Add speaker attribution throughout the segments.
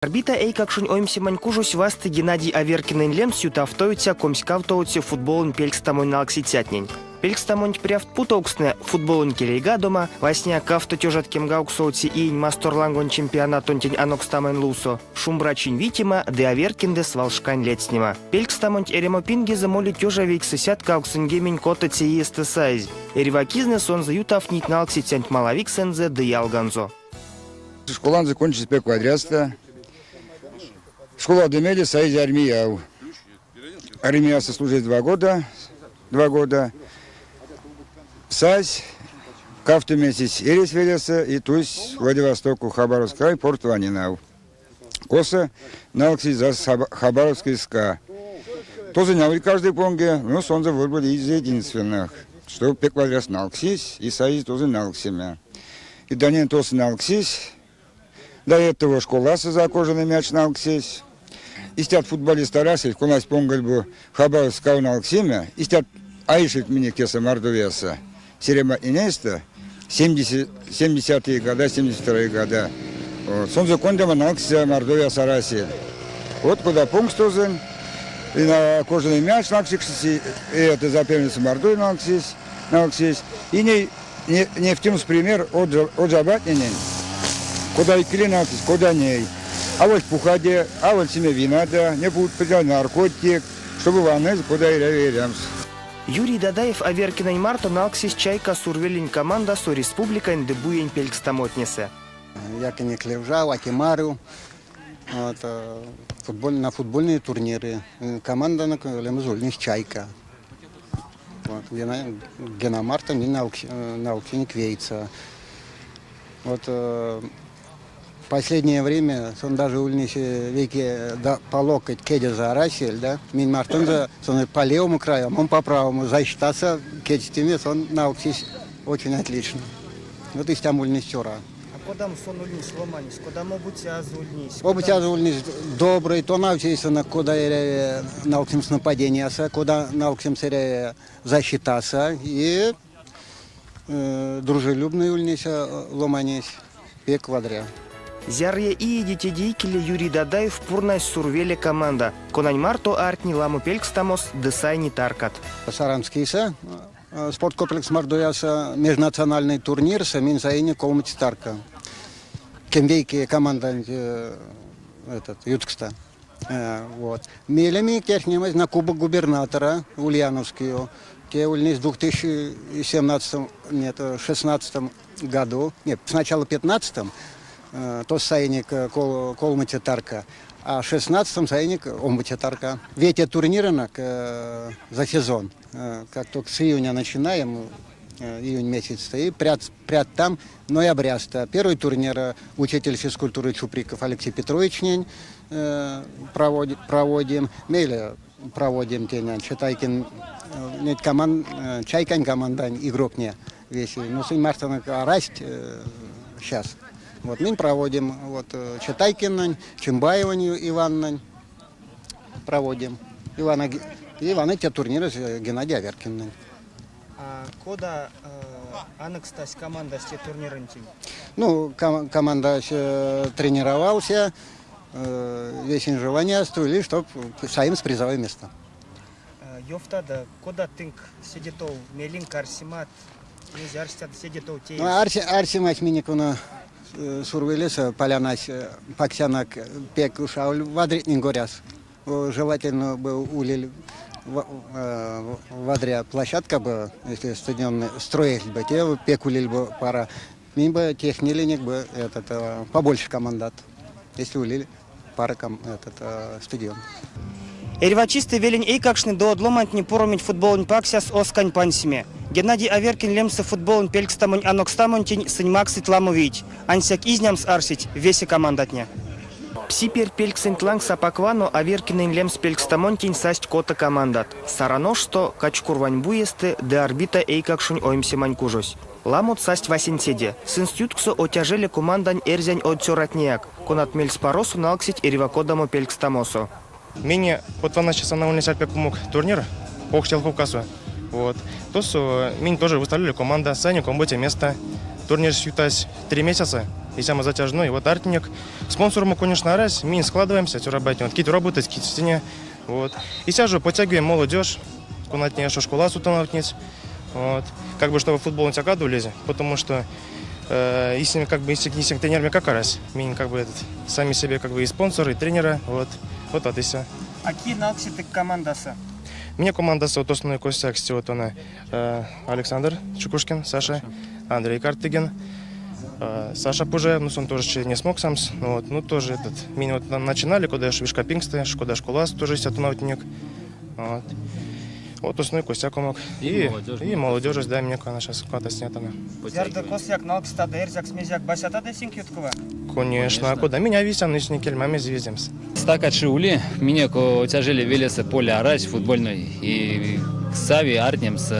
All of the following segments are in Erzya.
Speaker 1: Орбита эйкакшонь оймсемань кужось васты Геннадий Аверкинэнь лемс ютавтовиця комськавтовоце футболонь пелькстамонь налксицятнень. Пелькстамонть прявт путовкстнэ футболонь келейгадома, васня кавто тёжат кемгавксовоце иень масторлангонь чемпионатонтень анокстамонь лувсо, шумбрачинь витема ды Аверкиндэ свалшкань ледстнема. Пелькстамонть эрямопингезэ моли тёжа вейксэсядт кавксоньгемень котоце иестэ саезь. Эрьва кизнэ сонзэ ютавтнить налксицянть малавиксэнзэ ды ялганзо.
Speaker 2: Школанзо кончизь пек вадрясто. Школадо мейле саизь армияв. Армиясо служить 2 года, 2 года. Сась кавто месяц эрясь велесэ и тусь Владивостоку, Хабаровск край, Порт Ванинав. Косо налксесь за Хабаровский СКА. Тоже не каждый понге, но сонзэ выбрали из единственных, что пек вадряс налксесь и саизь тоже налксеме. И Данин тосо налксесь, до этого школасо за кожаный мяч налксесь. Истят футболист арасель, конась понгиль бу Хабаровскав налксеме, истят араселть минек тесэ Мордовиясо. Серематненестэ 70-е года, 72-е года. Вот. Сонзэ кондямо налксиця Мордовиясо арасель. Вот кода понгсь тозонь, и на кожаный мяч налксекшнесь, и это за первенство Мордовии налксесь, налксесь. И ней невтемс пример од аватненень, кода икеле налксесь, кода ней. Аволь бухаде, аволь симе винадо, не будут наркотик, чтобы ванызь, кода эряви эрямс.
Speaker 1: Юрий Дадаев Аверкинэнь марто налксесь «Чайка» Сурвелень командасо республикань ды буень пелькстамотнесэ.
Speaker 3: Якинек Левжав, Атемару, вот, футболь, на футбольные турниры. Команданок лемезэ ульнесь «Чайка». Вот, Гена марто минь налксинек вейсэ. Вот, последнее время сон даже ульнесь вейке да, по локоть кедезэ арасель, да, минь мартонзо сон по левому краю, а он по правому защитаться кедьстеме сон налксесь очень отлично. Вот истя ульнесь цёра.
Speaker 1: А кодамо сон ульнесь ломанесь, кодамо обуцязо ульнесь?
Speaker 3: Обуцязо ульнесь добрый, тонавтсь кода налксемс нападениясо, кода налксемс защитасо и дружелюбный ульнесь ломанесь, пек вадря.
Speaker 1: Зярыя иеде теде икеле Юрий Дадаев пурнась Сурвеле команда, конань марто ардтни ламо пелькстамос ды сайни таркат.
Speaker 3: Саранскийсэ спорткомплекс Мордовиясо межнациональный турнир минь саинек колмоце тарка. Кемвейке команданть этот, ютксто. Вот. Мейле минь тердтнемизь на кубок губернатора Ульяновский. Те ульнесь в 2017, нет, 16 году, нет, сначала 15 то саинек колмоце тарка, а в 16-м саинек омбоце тарка. Вете турнирэнек за сезон, как только с июня начинаем, июнь месяц, и прядтам ноябрясто. Первый турнир учитель физкультуры Чуприков Алексей Петровичнень проводим. Мейле проводим тень Читайкин, нет, команд, Чайкань командань игроктне весе. Ну, сынь мартонок арасть сейчас. Вот, мы проводим вот, Читайкиннань, Чимбаевань Иваннань проводим. Ивана, Ивана те турниры Геннадий Аверкиннань.
Speaker 1: А кода анокстась командась те турнирэнтень?
Speaker 3: Ну, команда тренировался, весь желание строили, чтобы саемс призовое место.
Speaker 1: Ёвтадо, кода тынк седе тов меленк арсемат, мезе арсетядо седе тов
Speaker 3: Ну, арсемась минек уно Сурвелесэ полянась паксянок пек уш вадрятнень коряс. Желательно бы улель вадря площадка бы, если стадион строить бы, те пек улель бы паро. Минь бы теевтнилинек бы этот, побольше командат, если улель паро этот, стадион.
Speaker 1: Эрьва чистэ велень эйкакштне ды од ломантне пуромить футболонь паксяс оскань пансеме. Геннадий Аверкин лемсэ футболонь пелькстамонь анокстамонтень сынь максыть ламо вийть. Ансяк изнямс арсить весе командатне. Пси пертьпельксэнть лангс апак вано Аверкинэнь лемс пелькстамонтень састь кото командат. Сараношсто, Кочкурвань буестэ ды Орбита эйкакшонь оймсемань кужось. Ламот састь васенцеде. Сынст ютксо Отяжеле командань эрзянь од цёратнеяк, конат мельспаросо налксить эрьва кодамо пелькстамосо.
Speaker 4: Минь вот вана сейчас она ульнесь умок турнир по Кавказу. Вот. Тосо минь тоже выставляли команда, саинек омбоце место. Турнир ютась 3 месяца. Истямо затяжной. Вот артнинек. Спонсор конечно, арась. Минь складываемся, цёрабайтне. Вот кить роботыть, кить стене. Вот. Истя жо подтягиваем молодежь. Конатне эшо школасо тонавтнить. Вот. Как бы, чтобы футбол не улезе, потому что если как бы если если тренер как арась, минь как бы этот, сами себе как бы и спонсоры, и тренера, вот, вот вот и все.
Speaker 1: А кие налксить командасо?
Speaker 4: Минек командасо вот основной костяк вот она Александр Чукушкин, Саша, Андрей Картыгин, Саша Пуже, ну, он тоже не смог сам, ну, вот, ну, тоже этот, минь вот начинали, кода эшо вишка пингстэ, кода школасо тоже есть тонавтнинек, вот. Вот основной костякомок. И молодежь, да, минек она сейчас куда-то снята.
Speaker 1: Зярдо косояк налксетядо эрзякс мезеяк басятадо эсенк юткова?
Speaker 4: Конечно, а кода минь а висян, если кельма веземс.
Speaker 5: Стака чи ули, минек Отяжеле велесэ поля арась футбольной и сави арднемс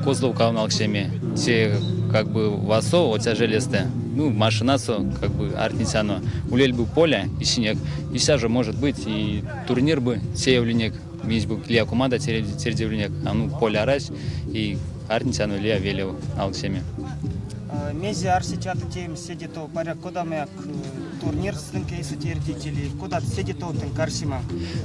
Speaker 5: Козловкав налксеме. Те как бы васов Отяжелестэ, ну, машинасо как бы арднетяно. Улель бы поля и снег. Истя жо может быть и турнир бы теевлинек, минсь бы лия команда тердевлинек, а ну поля арась и арднетяно лия велев налксеме.
Speaker 1: Мезе арсетядо теемс седе тов, паряк кодамояк турнир тынк эйсэ тердить или кодат седе тов тынк арсеманк?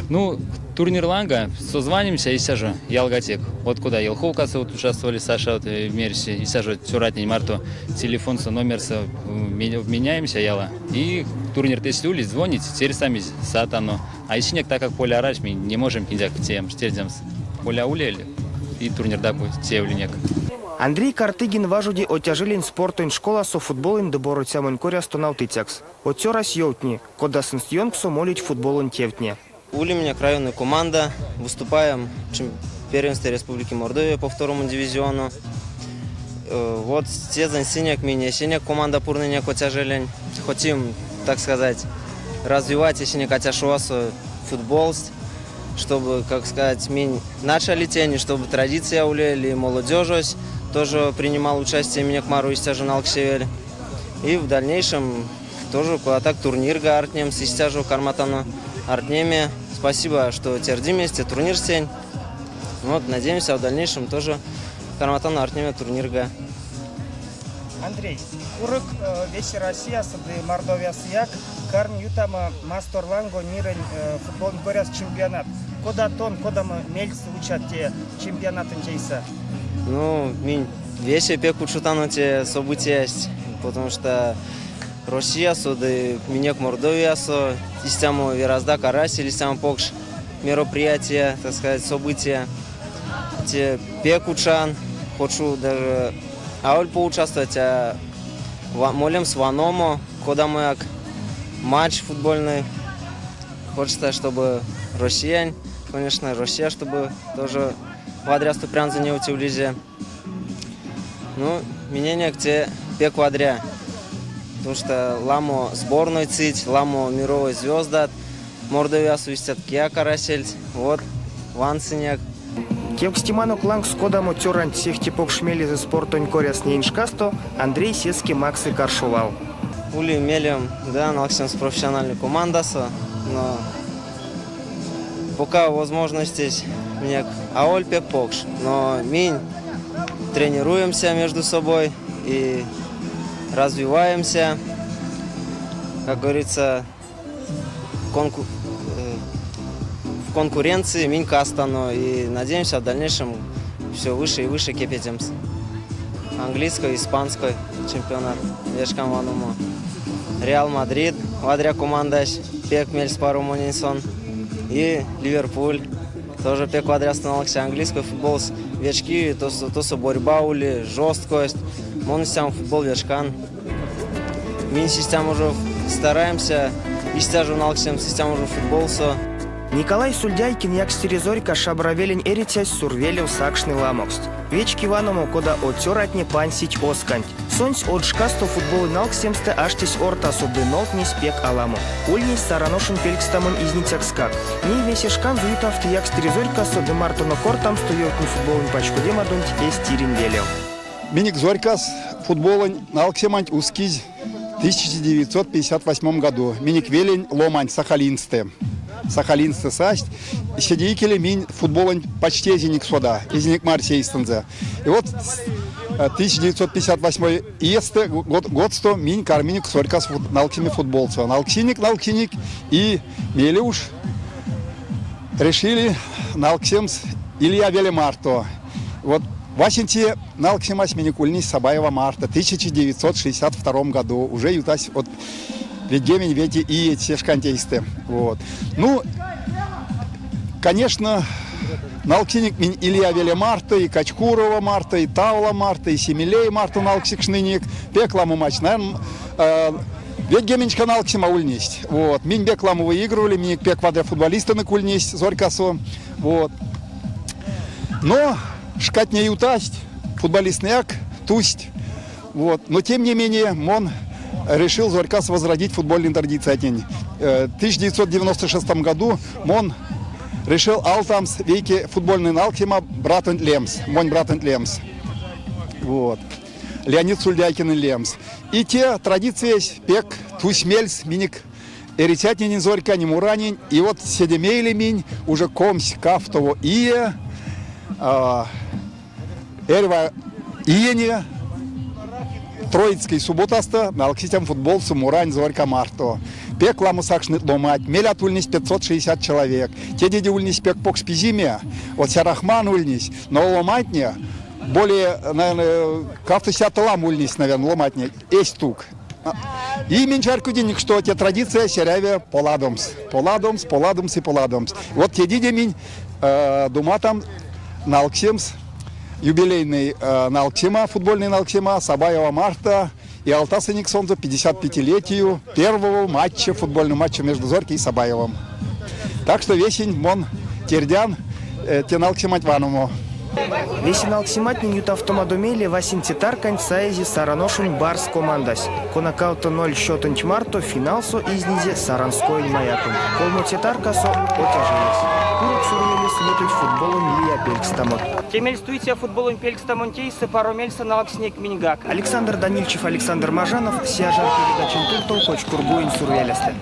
Speaker 5: Ну, турнир ланга, созванимся истя жо ялгатек. Вот куда Елховкасо вот участвовали, Саша вот мерсь, истя жо цёратнень марто телефонсо, номерсэ меняемся яла. И турнир если ули, звоните, тердьсамизь, сатано. А эсенек, так как поля арась, мы не можем киндяк тем, тердемс. Поля улель и турнир да теевлинек.
Speaker 1: Андрей Картыгин важоди Отяжелень спортонь школасо футболонь ды бороцямонь коряс тонавтыцякс. Од цёрась ёвтни, кода сынст ёнкссо молить футболонь тевтне.
Speaker 6: Ули минек районной команда. Выступаем в первенстве Республики Мордовия по второму дивизиону. Вот сезон-синек, минь-эсенек команда пурнынек Отяжелень. Хотим, так сказать, развивать эсенек Атяшевасо футбол, чтобы, как сказать, минь начали тени, чтобы традиция улели, молодежь тоже принимал участие минек марто истя жо налксевель. И в дальнейшем тоже куда так турнир арднемс, истя жо карматано арднеме. Спасибо, что тердимизь те турнирстэнть. Вот, надеемся, в дальнейшем тоже карматано арднеме турнирга.
Speaker 1: Андрей, курок весе Россиясо ды Мордовиясояк карми ютамо мастор ланго мирэнь футболонь коряс чемпионат. Кода тон, кодамо мельс учат те чемпионатонть эйсэ?
Speaker 6: Ну, минь весе пек учотано те событиясь, потому что Россиясо ды минек Мордовиясо истямо вераздак арасель истямо покш мероприятия, так сказать, события. Те пек учан, хочу даже аволь поучаствовать, а молемс ваномо, кодамояк матч футбольный. Хочется, чтобы Россия, конечно, Россия, чтобы тоже вадрясто прянзо невтевлизе. Ну, миненек те пек вадря. Потому что ламо сборной сыть, ламо мировой звездат, Мордовиясо истят кияк арасельть, вот, вансынек.
Speaker 1: Кевкстеманок лангс, кодамо цёранть сехте покш мелезэ спортонь коряс неень шкасто, Андрей сеске максы каршо вал.
Speaker 6: Ули мелем, да, налксемс профессиональной командасо, но пока возможностей минек аволь пек покш, но минь тренируемся между собой и развиваемся, как говорится, в конкуренции минь кастано и надеемся в дальнейшем все выше и выше кепетемс. Английской, испанской чемпионат вечкан ваномо. Реал Мадрид, вадря командась, пек мельспаро монень сон. И Ливерпуль, тоже пек вадрясто налкси. Английский футбол вечки, тосо борьба ули, жесткость. Мон истямо футбол вечкан. Минь истямо уже стараемся, истя жо налксемс, истямо жо футболсо.
Speaker 1: Николай Сульдяйкин Якстере Зорька шабра велень эрицясь Сурвелев сакшны ламоксть. Вечки ваномо, кода од цёратне пансить осканть. Сонсь од шкасто футболонь налксемстэ аштесь ортасо ды нолдтнесь пек аламо. Ульнесь Сараношонь пелькстамонь изницякскак. Ней весе шканзо ютавты Якстере Зорькасо ды мартонок кортамсто ёвтни футболонь пачкодемадонть эсь тиринь велев.
Speaker 7: Минек Зорькас футболонь налксеманть ускизь 1958 году. Минек велень ломанть Сахалинстэ. Сахалинстэ састь. Седе икеле минь футболонь почти эзинек сода, эзинек марсе эйстэнзэ. И вот 1958 иестэ годсто минь карминек Зорькас налксеме футболсо. Налксинек, налксинек и мейле уж решили налксемс Илья веле марто. Вот васенце налксемась минек ульнесь Сабаева марто 1962 году. Уже ютась вот ведьгемень вети иеть се шканть эйстэ. Вот. Ну, конечно, налксинек минь Илья веле марто, и Кочкурова марто, и Тавла марто, и Семилей марто налксекшнынек. Пек ламо матч. Наверное, ведьгеменьшка налксема ульнесть. Вот. Минь пек ламо выигрывали, минек пек вадря футболистынек ульнесть Зорькасо. Вот. Но шкатне ютасть, футболистнэяк тусть. Вот. Но тем не менее, мон решил Зорькас возродить футбольные традиции. В 1996 году мон решил алтамс вейке футбольный налксема братонть лемс, монь братонть лемс. Вот. Леонид Сульдяйкин лемс. И те традиции пек тусь мельс минек эрицятненень Зорькань Муранень. И вот седе мейле минь уже 28 ие эрьва иене Троицкой субботасто налкситям футболсо Мурань Зорька марто. Пек ламо сакшныть ломать, мелят ульнесь 560 человек. Тедеде ульнесь пек покш пиземе, вот цярахман ульнесь, но ломатне более, наверное, кавтосядт ламо ульнесь, наверное, ломатне, эзть тук. И минь чарькодинек, что те традиция эряви поладомс, поладомс, поладомс и поладомс. Вот тедеде минь думатам налксемс юбилейный налксема, футбольный налксема Сабаева марто и алтасынек сонзэ 55-летию первого матча, футбольного матча между Зорькой и Сабаевым. Так что весень мон тердян те налксеманть ваномо.
Speaker 1: Весе налксематнень ютавтомадо мейле васенце тарканть саизе Сараношонь Барс командась, кона 2-0 счётонть марто финалсо изнизе Саранскоень Маяконть. Колмоце таркасо Отяжелесь. Курок Сурвелес ютыть футболонь лия пелькстамот. Те мельстуиця футболонь пелькстамонть эйсэ паро мельсэ налксинек миньгак. Александр Данильчев, Александр Мажанов, Сияжар передачань туртов Кочкурбуень Сурвелестэ.